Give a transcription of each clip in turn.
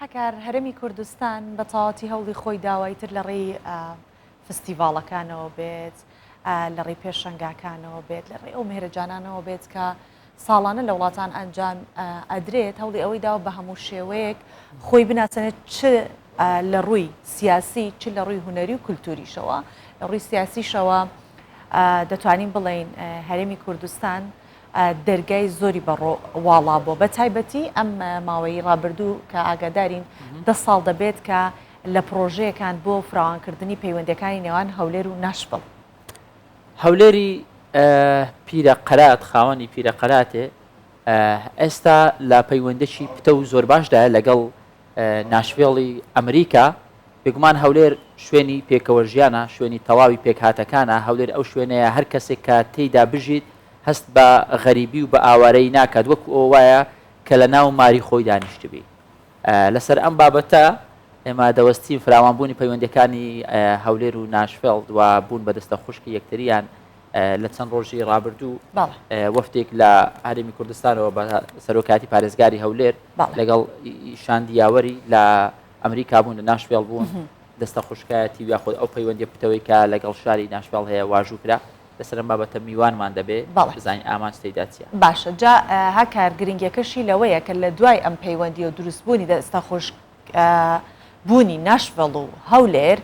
هەکار هەرێمی کوردستان بە تەواوەتی هەوڵی خۆی داوە ئیتر لە ڕێی فستیڤاڵەکانەوە بێت، لە ڕێی پێشەنگاکانەوە بێت، لە ڕێی ئەو مهرەجانانەوە بێت کە ساڵانە لە وڵاتان ئەنجام ئەدرێت، هەوڵی ئەوەی داوە بە هەموو شێوەیەک خۆی بناسێنێت چ لە ڕووی سیاسی چ لە ڕووی هونەری و کولتوریشەوە. لە ڕووی سیاسیشەوە دەتوانین بڵێین هەرێمی کوردستان دەرگای زۆری بە واڵا بووە بە تایبەتی ئەم ماوەی ڕابردوو کە ئاگادارین دە ساڵ دەبێت کە لە پڕۆژەیەکان بۆ فراوانکردنی پەیوەندیەکانی نێوان هەولێر و ناشڤڵ. هەولێری پیرە قەرات خاوەنی پیرە قەراتێ ئێستا لە پەیوەندەکی پتە و زۆر باشدایە لەگەڵ ناشڤێڵی ئەمریکا بێگومان هەولێر شوێنی پێکەوە ژیانە شوێنی تەواوی پێکهاتەکانە هەولێر ئەو شوێنەیە هەر کەسێک کە تێیدا بژیت هەست بە غەریبی و بە ئاوارەیی ناکات وەکو ئەوە وایە کە لە ناو ماری خۆی دانیشتبی لەسەر ئەم بابەتە ئێمە دەوەستین فراوانبوونی پەیوەندیەکانی هەولێر و ناشفێڵد و بوون بە دەستە خوشکی یەکتریان لە چەند ڕۆژی ڕابردوو وەفدێک لە هەرێمی کوردستانەوە بە سەرۆکاتی پارێزگاری هەولێر لەگەڵ شاندی یاوەری لە ئەمریکا بوون لە ناشفێڵ بوون دەستە خوشکایەتی و یاخود ئەو پەیوەندی پتەوەی کە لەگەڵ شاری ناشفێڵ هەیە واژوو کرا لەسەر ئەم بابەتە میوانمان دەبێ بزانین ئامانج تێیدا چیە. باشە جا هاکار گرنگیەکەشی لەوەیە کە لە دوای ئەم پەیوەندی و دروستبوونی دەستە خوشک بوونی ناشڤڵ و هەولێر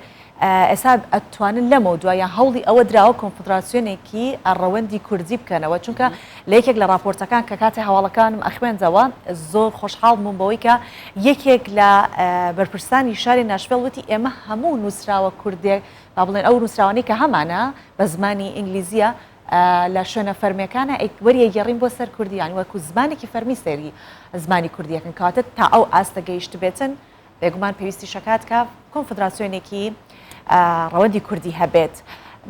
ئێستا ئەتوانن لەمەو دوا یان هەوڵی ئەوە دراوە کۆنفدراسیۆنێکی ڕەوەندی کوردی بکەنەوە چونکە لە یەکێک لە ڕاپۆرتەکان کە کاتێ هەواڵەکانم ئەخوێندەوە زۆر خۆشحاڵ بووم بەوەی کە یەکێک لە بەرپرسانی شاری ناشڤێڵ وتی ئێمە هەموو نووسراوە کوردێک با بڵێن ئەو نووسراوانەی کە هەمانە بە زمانی ئینگلیزیە لە شوێنە فەرمیەکانە وەریەگێڕین بۆ سەر کوردی یان وەکو زمانێکی فەرمی سەیری زمانی کوردیەکەن کەواتە تا ئەو ئاستە گەیشتبێتن بێگومان پێویستی شەکات کە کۆنفدراسیۆنێکی ڕەوەندی کوردی هەبێت.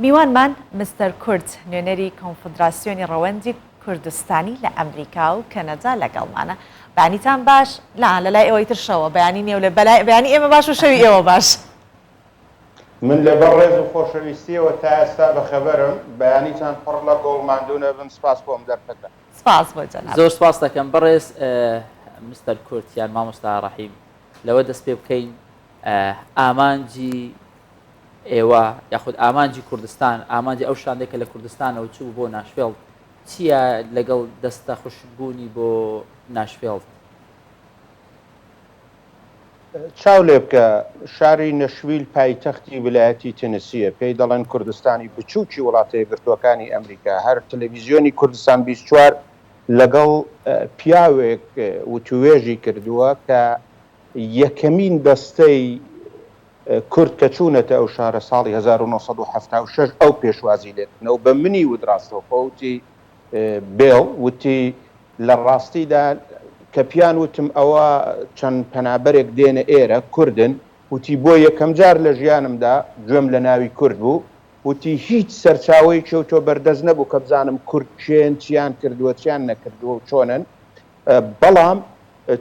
میوانمان مستەر کورد نوێنەری کۆنفدراسیۆنی ڕەوەندی کوردستانی لە ئەمریکا و کەنەدا لەگەڵمانە. بەیانیتان باش لا لە لای ئێوەی تر شەوە بەیانی نێو لە بەیانی ئێمە باش و شەوی ئێوە باش. من لەبەر ڕێز و خۆشەویستیەوە تا ئێستا بەخەبەرم، بەیانیتان پڕ لە گوڵ، ماندوو نەبن، سپاس بۆ ئەم دەرفەتە. سپاس بۆ جەنابت. زۆر سپاست دەکەم بەڕێز مستەر کورد یان مامۆستا ڕەحیم لەوە دەست پێ بکەین ئامانجی ئێوە یاخود ئامانجی کوردستان ئامانجی ئەو شاندێک کە لە کوردستانەوە چوو بۆ ناشفێڵد چییە لەگەڵ دەستە خوشکبوونی بۆ ناشفێڵد؟ چاو لێ بکە، شاری نەشویل پایتەختی ولایەتی تنسییە، پێی دەڵێن کوردستانی بچووکی وڵاتە یەکگرتووەکانی ئەمریکا، هەر تەلەڤیزیۆنی کوردستان 24 لەگەڵ پیاوێک وتووێژی کردووە کە یەکەمین دەستەی کورد کە چوونەتە ئەو شارە ساڵی 1976 ئەو پێشوازی لێکردنە و بە منی وت ڕاستەوخۆ وتی بێڵ وتی، لە ڕاستیدا کە پیان وتم ئەوە چەند پەنابەرێک دێنە ئێرە، کوردن، وتی بۆ یەکەمجار لە ژیانمدا گوێم لە ناوی کورد بوو، وتی هیچ سەرچاوەیەکی ئەوتۆ بەردەست نەبوو کە بزانم کورد کێن، چیان کردووە، چیان نەکردووە و چۆنن، بەڵام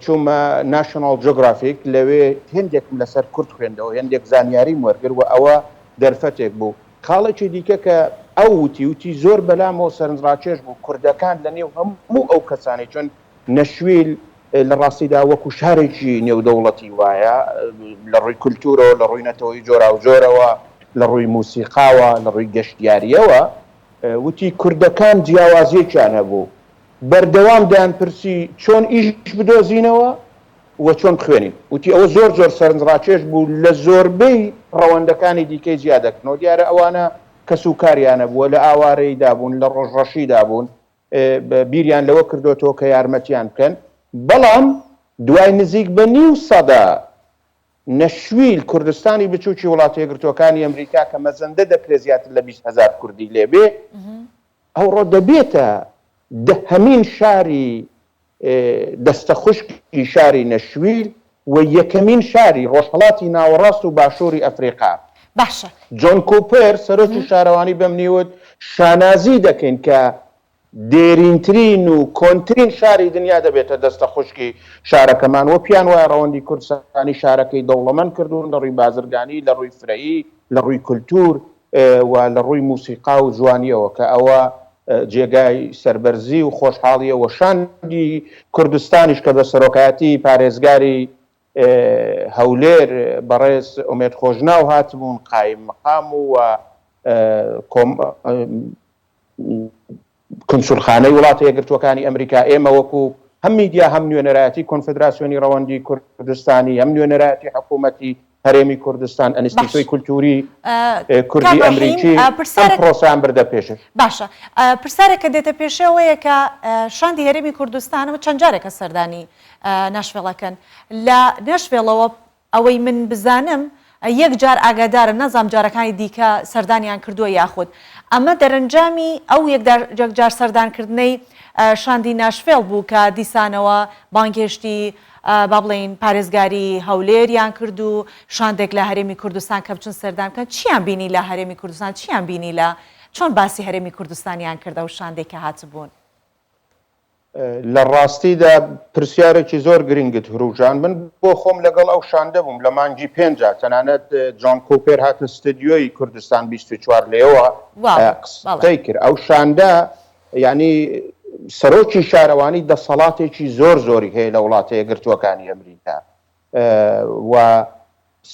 چوومە ناشناڵ جۆگرافیک، لەوێ هێندێکم لەسەر کورد خوێندەوە، هێندێک زانیاریم وەرگرت و ئەوە دەرفەتێک بوو. خاڵێکی دیکە کە ئەو وتی، وتی زۆر بەلامەوە سەرنجڕاکێش بوو، کوردەکان لە نێو هەموو ئەو کەسانەی چون نەشویل لە ڕاستیدا وەکوو شارێکی نێودەوڵەتی وایە لە ڕووی کولتوورەوە، لە ڕووی نەتەوەی جۆراوجۆرەوە، لە ڕووی موسیقاوە، لە ڕووی گەشتیارییەوە، وتی کوردەکان جیاوازییەکیان هەبوو، بەردەوام دەیانپرسی چۆن ئیش بدۆزینەوە و چۆن بخوێنین؟ وتی ئەوە زۆر زۆر سەرنجڕاکێش بوو لە زۆربەی ڕەوەندەکانی دیکەی جیا دەکردنەوە، دیارە ئەوانە کەس و کاریانە بووە، لە ئاوارەییدا بوون، لە ڕۆژڕەشیدا بوون، بیریان لەوە کردۆتەوە کە یارمەتیان بکەن، بەڵام دوای نزیک بە نیو سەدە نەشویل، کوردستانی بچووکی وڵاتەیەکگرتووەکانی ئەمریکا کە مەزەندە دەکرێت زیاتر لە 20 هەزار کوردی لێ بێ، ئەوڕۆ دەبێتە دەهەمین شاری دەستەخوشکی شاری نەشویل و یەکەمین شاری ڕۆژهەڵاتی ناوەڕاست و باشووری ئەفریقا. باشە. جۆن کوپەر، سەرۆکی شارەوانی بەمنی وت، شانازی دەکەین کە دێرینترین و کۆنترین شاری دنیا دەبێتە دەستەخوشکی شارەکەمان و پیان وایە ڕەوەندی کوردستانی شارەکەی دەوڵەمەند کردوون لە ڕووی بازرگانی، لە ڕووی فرەیی، لە ڕووی کولتوور و لە ڕووی موسیقا و جوانییەوە کە ئەوە جێگای سەربەرزی و خۆشحاڵییە و شاندی کوردستانیش کە بە سەرۆکایەتی پارێزگاری. هەولێر بەڕێز ئومێد خۆشناو هاتبوون، قایم مقام و کونسولخانەی وڵاتە یەکگرتووەکانی ئەمریکا، ئێمە وەکو هەم میدیا هەم نوێنەرایەتی کۆنفدراسیۆنی ڕەوەندی کوردستانی هەم نوێنەرایەتی حکوومەتی هەرێمی کوردستان، ئەنستیتۆی کولتووری کوردی ئەمریکی ئەم پرۆسەیان بردە پێش. باشە پرسیارێک کە دێتە پێشێ ئەوەیە کە شاندی هەرێمی کوردستان ئەمە چەند جارێکە سەردانی ناشڤێڵ ئەکەن لە ناشڤێڵەوە ئەوەی من بزانم یەک جار ئاگادارم نازانم جارەکانی دیکە سەردانیان کردووە یاخود ئەمە دەرەنجامی ئەو یەکجار سەردانکردنەی شاندی ناشفێڵ بوو کە دیسانەوە بانگهێشتی با بڵێین پارێزگاری هەولێریان کرد و شاندێک لە هەرێمی کوردستان کە بچن سەردان بکەن چیان بینی لە هەرێمی کوردستان چیان بینی لە چۆن باسی هەرێمی کوردستانیان کرد ئەو شاندێک کە هاتبوون؟ لە ڕاستیدا پرسیارێکی زۆر گرنگت هروژان، من بۆ خۆم لەگەڵ ئەو شاندە بووم لە مانگی پێنجا، تەنانەت جۆن کوپێر هاتە ستۆدیۆی کوردستان 24 لێوە قسەی کرد. ئەو شاندە یانی سەرۆکی شارەوانی دەسەڵاتێکی زۆر زۆری هەیە لە وڵاتە یەکگرتووەکانی ئەمریکا و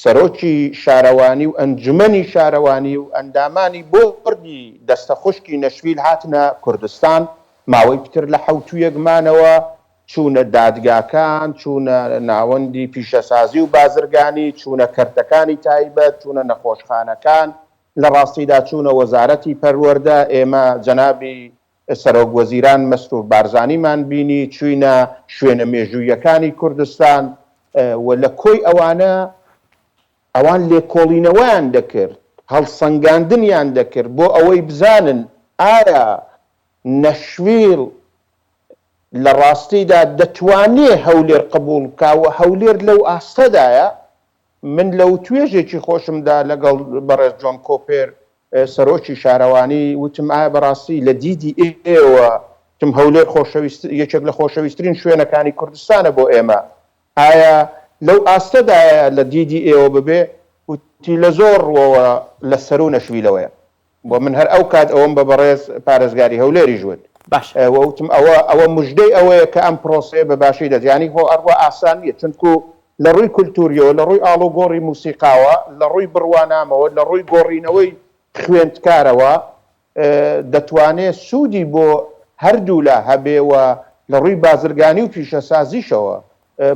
سەرۆکی شارەوانی و ئەنجومەنی شارەوانی و ئەندامانی بۆردی دەستەخوشکی نەشویل هاتنە کوردستان، ماوەی پتر لە حەوتوویەک مانەوە، چوونە دادگاکان، چوونە ناوەندی پیشەسازی و بازرگانی، چوونە کەرتەکانی تایبەت، چوونە نەخۆشخانەکان، لە ڕاستیدا چوونە وەزارەتی پەروەردە، ئێمە جەنابی سەرۆک وەزیران مەسرور بارزانیمان بینی، چووینە شوێنە مێژووییەکانی کوردستان و لە کۆی ئەوانە ئەوان لێکۆڵینەوەیان دەکرد، هەڵسەنگاندنیان دەکرد بۆ ئەوەی بزانن ئایا نەشویل لە ڕاستیدا دەتوانێ هەولێر قبوڵ بکا و هەولێر لەو ئاستەدایە. من لە وتوێژێکی خۆشمدا لەگەڵ بەڕێز جۆن کۆپێر سەرۆکی شارەوانی وتم ئایا بەڕاستی لە دیدی ئێوە، وتم هەولێر خۆشەویست یەکێک لە خۆشەویسترین شوێنەکانی کوردستانە بۆ ئێمە، ئایا لەو ئاستەدایە لە دیدی ئێوە ببێ؟ وتی لە زۆر ڕووەوە لە سەروو نەشویلەوەیە. بۆ من هەر ئەو کات ئەوەم بە بەڕێز پارێزگاری هەولێریش وت. باشە. و وتم ئەوە ئەوە مژدەی ئەوەیە کە ئەم پرۆسەیە بە باشی دەست یانی خۆ ئەڕوا ئاسان نییە چونکوو لە ڕووی کولتوورییەوە، لە ڕووی ئاڵوگۆڕی موسیقاوە، لە ڕووی بڕوانامەوە، لە ڕووی گۆڕینەوەی خوێندکارەوە دەتوانێ سوودی بۆ هەردوولا هەبێ و لە ڕووی بازرگانی و پیشەسازیشەوە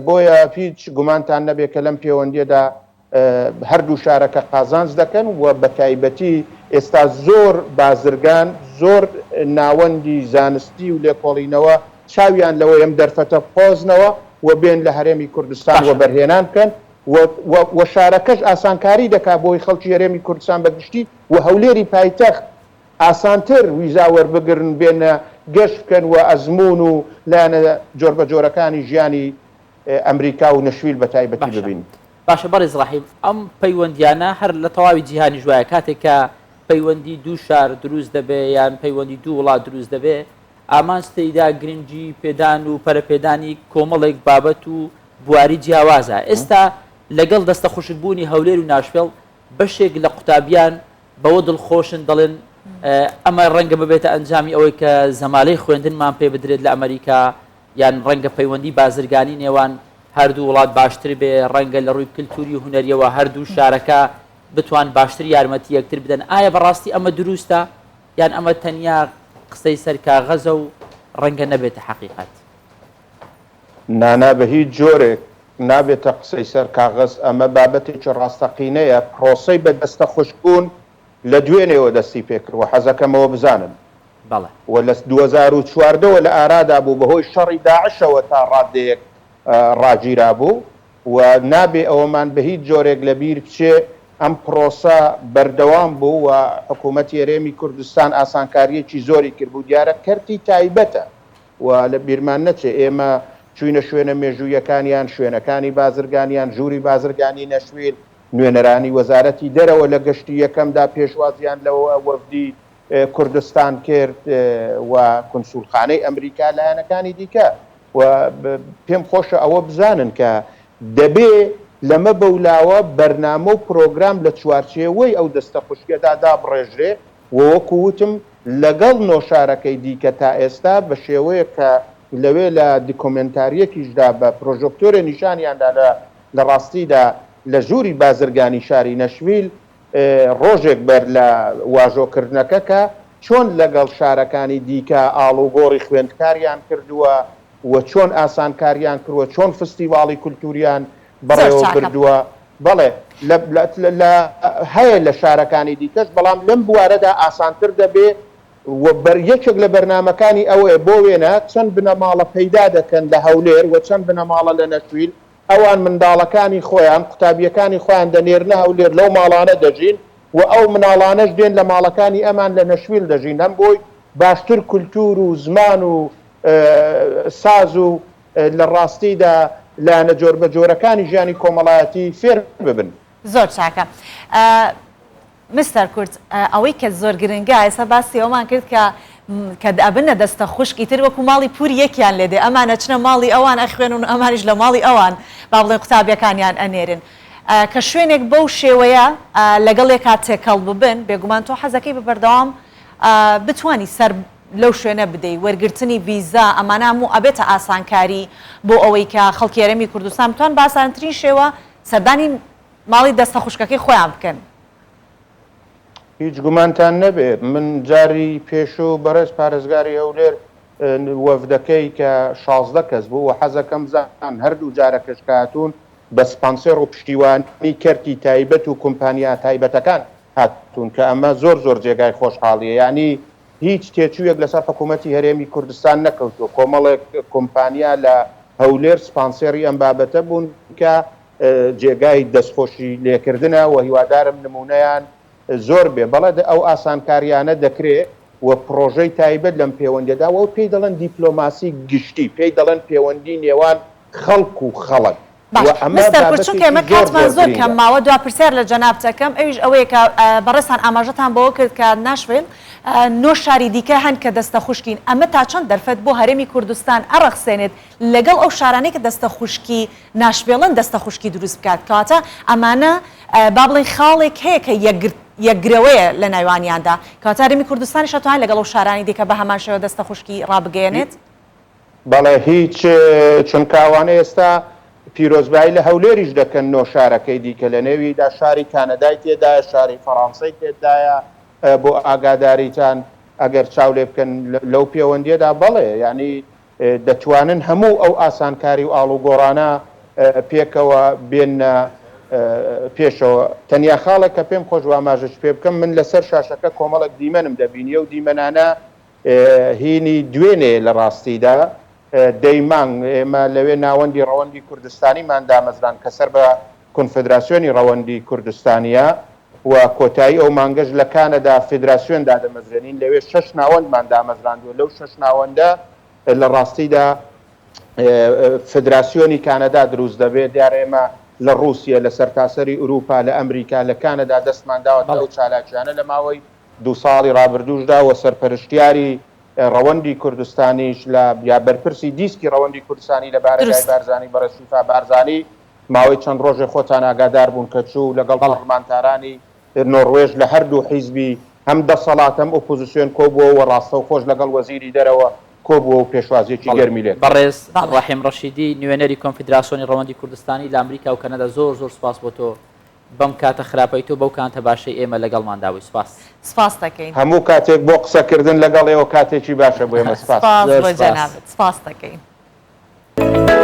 بۆیە هیچ گومانتان نەبێ کە لەم پێوەندییەدا هەردوو شارەکە قازانج دەکەن و بەتایبەتی ئێستا زۆر بازرگان، زۆر ناوەندی زانستی و لێکۆڵینەوە چاویان لەوەیە ئەم دەرفەتە بقۆزنەوە و بێن لە هەرێمی کوردستان باشە. وەبەرهێنان بکەن و و شارەکەش ئاسانکاری دەکات بۆی خەڵکی هەرێمی کوردستان بە گشتی و هەولێری پایتەخت ئاسانتر ویزا وەربگرن بێنە گەشت بکەن و ئەزموون و لایەنە جۆربەجۆرەکانی ژیانی ئەمریکا و نەشویل بە تایبەتی باشە ببینن. باشە بەڕێز ڕەحیم ئەم پەیوەندیانە هەر لە تەواوی جیهانیش وایە کاتێک کە پەیوەندی دوو شار دروست دەبێ یان پەیوەندی دوو وڵات دروست دەبێ ئامانج تێیدا گرنگی پێدان و پەرەپێدانی کۆمەڵێک بابەت و بواری جیاوازە ئێستا لەگەڵ دەستە خوشک بوونی هەولێر و ناشفێڵ بەشێک لە قوتابیان بەوە دڵخۆشن دەڵێن ئەمە ڕەنگە ببێتە ئەنجامی ئەوەی کە زەمالەی خوێندنمان پێ بدرێت لە ئەمریکا یان ڕەنگە پەیوەندی بازرگانی نێوان هەردوو وڵات باشتر بێ ڕەنگە لە ڕووی کللتوری و هونەریەوە هەردوو شارەکە بتوان باشتر یارمەتی یەکتر بدەن ئایا بەڕاستی ئەمە دروستە یان ئەمە تەنیا قسەی سەر کاغەزە و ڕەنگە نەبێتە حەقیقەت؟ نانا بە هیچ جۆرێک نابێتە قسەی سەر کاغەز، ئەمە بابەتێکی ڕاستەقینەیە، پرۆسەی بە دەستە خوشکبوون لە دوێنێوە دەستی پێکرد و حەزەکەم ئەوە بزانن بەڵێ. و لە 2014 وە لە ئارادا بوو بەهۆی شەڕی داعشەوە تا ڕاددەیەک ڕاگیرابوو و نابێ ئەوەمان بە هیچ جۆرێک لە بیر بچێ ئەم پرۆسە بەردەوام بوو و حکوومەتی هەرێمی کوردستان ئاسانکارییەکی زۆری کردبوو، دیارە کەرتی تایبەتە و لە بیرمان نەچێ ئێمە چووینە شوێنە مێژووییەکانیان، شوێنەکانی بازرگانیان، ژووری بازرگانی نەشویل، نوێنەرانی وەزارەتی دەرەوە لە گەشتی یەکەمدا پێشوازیان لە وەفدی کوردستان کرد و کونسوڵخانەی ئەمریکا، لایەنەکانی دیکە و پێم خۆشە ئەوە بزانن کە دەبێ لەمە بەولاوە بەرنامە و پرۆگرام لە چوارچێوەی ئەو دەستەخوشکەدا دابڕێژرێ و وەکو وتم لەگەڵ نۆ شارەکەی دیکە تا ئێستا بە شێوەیەک کە لەوێ لە دیکۆمێنتارییەکیشدا بە پرۆژۆکتۆرێ نیشانیان دا لە. لە ڕاستیدا لە ژووری بازرگانی شاری نەشویل ڕۆژێک بەر لە واژۆکردنەکە کە چۆن لەگەڵ شارەکانی دیکە ئاڵوگۆڕی خوێندکاریان کردووە و چۆن ئاسانکاریان کرووە، چۆن فستیواڵی کولتووریان زۆر بەڕێوە چاکە. بردووە. بەڵێ لە لە هەیە لە شارەکانی دیکەش، بەڵام لەم بوارەدا ئاسانتر دەبێ و بەر یەکێک لە بەرنامەکانی ئەوەیە بۆ وێنە چەند بنەماڵە پەیدا دەکەن لە هەولێر و چەند بنەماڵە لە نەشویل، ئەوان منداڵەکانی خۆیان، قوتابییەکانی خۆیان دەنێرنە هەولێر لەو ماڵانە دەژین و ئەو مناڵانەش دێن لە ماڵەکانی ئەمان لە نەشویل دەژین هەم بۆی باشتر کولتوور و زمان و ساز و لە ڕاستیدا لایەنە جۆربەجۆرەکانی ژیانی کۆمەڵایەتی فێر ببن. زۆر چاکە مستەر کورد ئەوەی کە زۆر گرنگە ئێستا باسی ئەومان کرد کە کە ئەبنە دەستە خوشک ئیتر وەکو ماڵی پوری یەکیان لێ دێ ئەمان ئەچنە ماڵی ئەوان ئەخوێنن و ئەمانیش لە ماڵی ئەوان با بڵێن قوتابیەکانیان ئەنێرن کە شوێنێک بەو شێوەیە لەگەڵ یەکا تێکەڵ ببن بێگومان تۆ حەزەکەی بە بەردەوام بتوانی سەر لەو شوێنە بدەی وەرگرتنی ڤیزا ئەمانە هەموو ئەبێتە ئاسانکاری بۆ ئەوەی کە خەڵکی هەرێمی کوردستان بتوان بە ئاسانترین شێوە سەردانی ماڵی دەستە خوشکەکەی خۆیان بکەن. هیچ گومانتان نەبێ من جاری پێشوو بەڕێز پارێزگاری هەولێر وەفدەکەی کە 16 کەس بوو و حەزەکەم بزانن هەردوو جارەکەش کە هاتوون بە سپانسێڕ و پشتیوانی کەرتی تایبەت و کۆمپانیا تایبەتەکان هاتوون کە ئەمە زۆر زۆر جێگای خۆشحاڵیە یانی هیچ تێچوویەک لەسەر حکوومەتی هەرێمی کوردستان نەکەوتووە، کۆمەڵێک کۆمپانیا لە هەولێر سپانسێڕی ئەم بابەتە بوون کە جێگای دەستخۆشی لێکردنە و هیوادارم نموونەیان زۆر بێ. بەڵێ ئەو ئاسانکارییانە دەکرێ و پڕۆژەی تایبەت لەم پێوەندییەدا و پێی دەڵێن دیپلۆماسی گشتی، پێی دەڵێن پێوەندی نێوان خەڵک و خەڵک. باش و ئەمە مستەر کورد چونکە بابەتێکی ئێمە زۆر کاتمان زۆر زۆر کەم گرینگە. ماوە دوا پرسیار لە جەنابت ئەکەم ئەویش ئەوەیە کە بەڕێزتان ئاماژەتان بەوە کرد کە ناشڤیل نۆ شاری دیکە هەن کە دەستە خوشکین ئەمە تا چەند دەرفەت بۆ هەرێمی کوردستان ئەڕەخسێنێت لەگەڵ ئەو شارانەی کە دەستە خوشکی ناشڤێڵن دەستە خوشکی دروست بکات کەواتە ئەمانە با بڵێین خاڵێک هەیە کە یەکگرت یەکگرەوەیە لە نایوانیاندا کەواتە هەرێمی کوردستانیش ئەتوانێت لەگەڵ ئەو شارانی دیکە بە هەمان شێوە دەستە خوشکی ڕابگەیەنێت؟ بەڵێ هیچ چونکە ئەوانە ئێستا پیرۆزبایی لە هەولێریش دەکەن نۆ شارەکەی دیکە لە نێویدا شاری کانەدای تێدایە شاری فەڕانسەی تێدایە بۆ ئاگاداریتان ئەگەر چاو لێ بکەن لەو پێوەندیەدا بەڵێ یانی دەتوانن هەموو ئەو ئاسانکاری و ئاڵوگۆڕانە پێکەوە بێننە پێشەوە تەنیا خاڵێک کە پێم خۆش بوو ئاماژەش پێ بکەم من لەسەر شاشەکە کۆمەڵێک دیمەنم دەبینی ئەو دیمەنانە هینی دوێنێ لە ڕاستیدا دەی مانگ ئێمە لەوێ ناوەندی ڕەوەندی کوردستانیمان دامەزراند کە سەر بە کونفدراسیۆنی ڕەوەندی کوردستانییە و کۆتایی ئەو مانگەش لە کانەدا فیدراسیۆن دادەمەزرێنین لەوێ شەش ناوەندمان دامەزراندووە لەو شەش ناوەندە لە ڕاستیدا فدراسیۆنی کانەدا دروست دەبێت دیارە ئێمە لە ڕووسیە لە سەرتاسەری ئورووپا لە ئەمریکا لە کانەدا دەستمان داوەتە ئەو چالاکییانە لە ماوەی دوو ساڵی ڕابردووشدا و سەرپەرشتیاری ڕەوەندی کوردستانیش لە یا بەرپرسی دیسکی ڕەوەندی کوردستانی لە بارەگای دروست. بارزانی بەڕێز شیفا بارزانی ماوەی چەند ڕۆژێ خۆتان ئاگادار بوون کە چوو لەگەڵ بەڵێ. پەڕلمانتارانی نۆڕوێژ لە هەردوو حیزبی هەم دەسەڵات هەم ئۆپۆزسیۆن کۆبووەوە و ڕاستەوخۆش لەگەڵ وەزیری دەرەوە کۆبووە و پێشوازییەکی بەڵێ. گەرمی لێ کرد. بەڕێز بەڵێ. ڕەحیم ڕەشیدی نوێنەری کۆنفیدراسیۆنی ڕەوەندی کوردستانی لە ئەمریکا و کەنەدا زۆر زۆر سوپاس بۆ تۆ بەم کاتە خراپەی تۆ بەو کانتە باشەی ئێمە لەگەڵماندا بووی سوپاس. سپاست دەکەین. هەموو کاتێک بۆ قسەکردن لەگەڵ ئێوە کاتێکی باشە بۆ ئێمە سپاس. سپاس زۆر بۆ سپاس. جەنابت سپاست دەکەین.